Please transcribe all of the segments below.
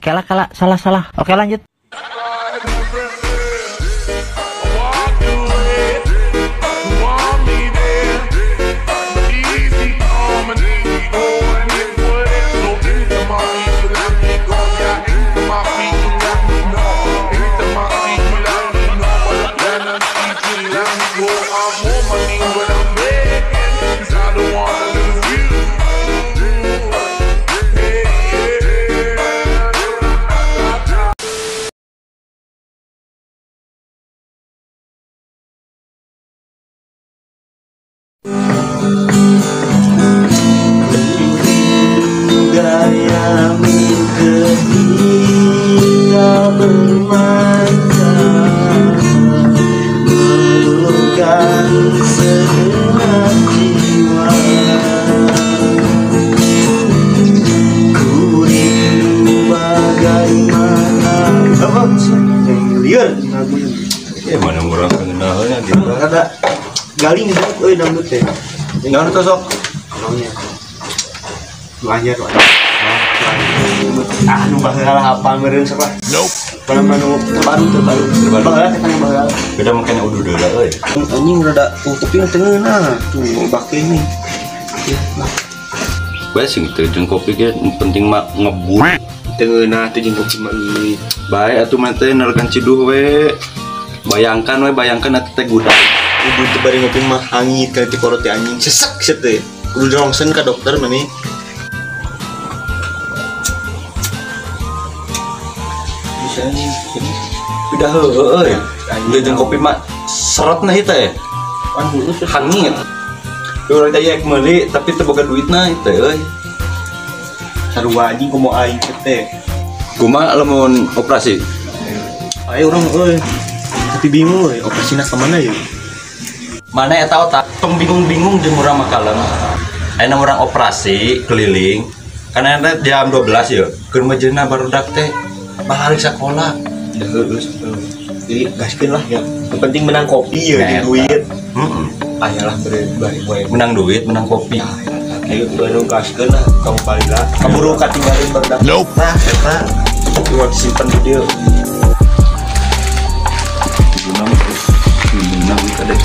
Kala kala salah salah. Oke lanjut. Gayamu ketika bermanja meluluhkan segenap jiwa. Ku rindu bagaimana. Apa? Liar ya mana murah kenalnya gitu. Ada galing banget euy dangdut teh. Naon teh sok? Naonnya? Anyar wae. Ah nu baheula hafal meureun sok lah. Nope. Mana nu terbaru. Baheula teh kan baheula. Beda mungkin udah deula euy. Anjing rada tuh kopi teu ngeunah. Tuh bake nih. Ya lah. Bae sing teu jeung kopi ge penting mah ngebut. Teu ngeunah teh jeung kopi mah euy. Bae atuh mah teh nerkan ciduh we. Bayangkan we, bayangkan atuh teh gudak. Kudu teu bari ngopi mah hangit ka teh korot teh anjing sesek set teh. Kudu rongsen ka dokter maneh. Udah heueuh euy. Jeung kopi mah serotna ieu teh. Hangit. Urang teh yek meuli tapi teu boga duitna ieu teh euy. Sarua anjing komo aing teh. Kumaha lamun operasi? Ayo urang euy. Tapi bingung euy, operasina ka mana ya? Mana eta otak tong bingung-bingung jeung urang mah kalem. Ayeuna urang operasi keliling. Karena eta jam 12 ya. Keur mejeuna barudak teh balik sekolah. Jadi gaskeun lah ya. Yang penting menang kopi ya, nah, duit. Heeh. Ayalah bari wae. Menang duit, menang kopi. Ayo baru gaskeun lah, kamu balik lah. Kaburu katinggalin barudak. Nope. Nah, eta cuma disimpan di dieu. 76 tadi.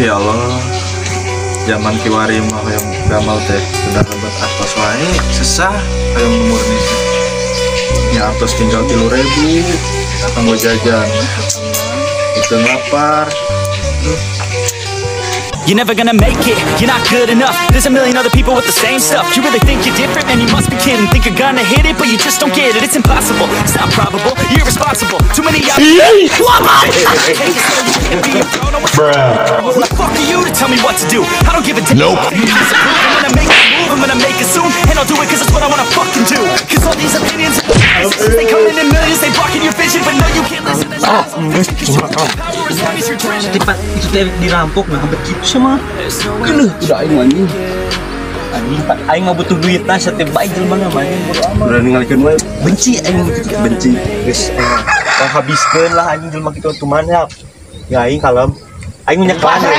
Ya Allah, zaman kiwari mah yang gamal teh udah lebat artos wae sesah hayang murni teh. Ya artos tinggal 3.000 kanggo jajan. Itu lapar. You're never gonna make it, you're not good enough. There's a million other people with the same stuff. You really think you're different? Man, you must be kidding. Think you're gonna hit it, but you just don't get it. It's impossible, it's not probable, you're irresponsible. Too many options. Bruh. Who the fuck are you to tell me what to do? I don't give a damn. Nope. I'm gonna make a move, I'm gonna make it soon. And I'll do it cause it's what I wanna fucking do. Cause all these opinions, they come in millions, they blocking your vision. But no, you can't listen to that. Itu teh dirampok nah begitu sama. Keuleuh udah aing anjing. Anjing aing mah butuh duit nah setiap baik jelema mah anjing bodo amat. Udah ningalikeun wae. Benci aing gitu benci. Geus tong habiskeun lah anjing jelema kitu tuman ya. Ya aing kalem. Aing nyekelan ya.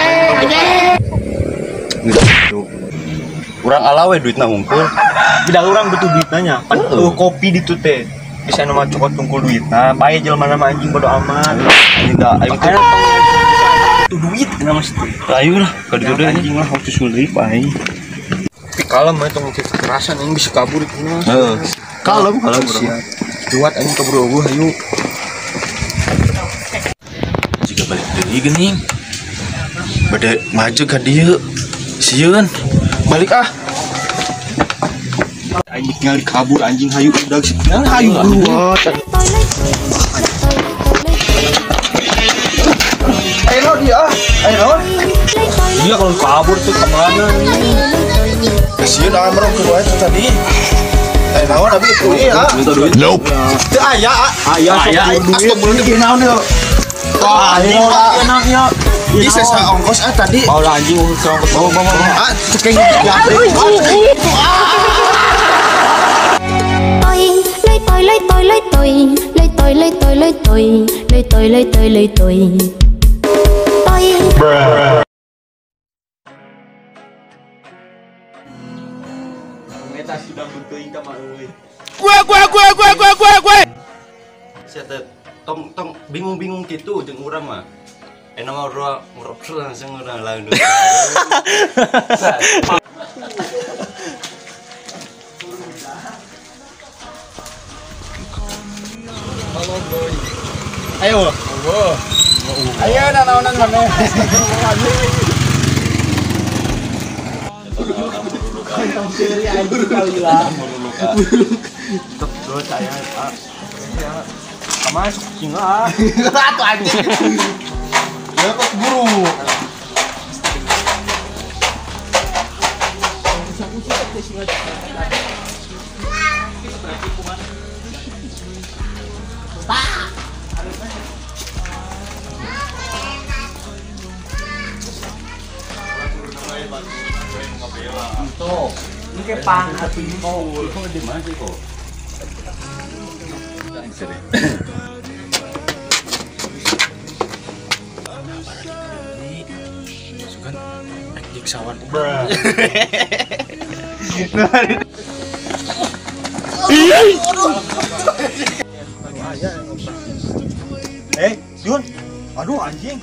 Urang ala we duitna hungkul. Beda urang butuh duitna nya. Pan tuh kopi ditu teh. Bisa nu mah cokot tungkul duitna, bae jelema mah anjing bodo amat. Anjing da aing teh butuh duit kenapa sih? Ayo lah, ka ditu deui anjing lah waktu sulit aing. Tapi kalem we tong kekerasan aing bisa kabur itu mah. Heeh. Kalem kalem urang. Cuat aing kabur eueuh hayu. Jika balik deui geuning. Bade maju ka dieu. Sieun. Balik ah. Aing tinggal kabur anjing hayu udah hayu keluar. Ayo dia, ayo. Dia kalau kabur tuh kemana? Kasihan ah merong keluar itu tadi. Ayo naon abi itu ya. Nope. Teu aya, aya, aya. Astagfirullah naon ieu. Anjing, ya. Ini sesa ongkos ah tadi. Oh anjing ongkos. Bawa. Ah, cekeng ya. Tôi tôi tôi. Eta sudah beuteung ka mah euy. Gue. Sia teh tong tong bingung-bingung kitu jeung urang mah. Enak mah urang ngurep langsung urang lain. Halo boy. Ayo. Ayo nanaonan maneh. Terus saya sama singa. Atuh anjing. Ya kok buru. Ini kayak pang hati kau. Kau di mana sih kok? Sugan jigsawan. Jun. Aduh anjing.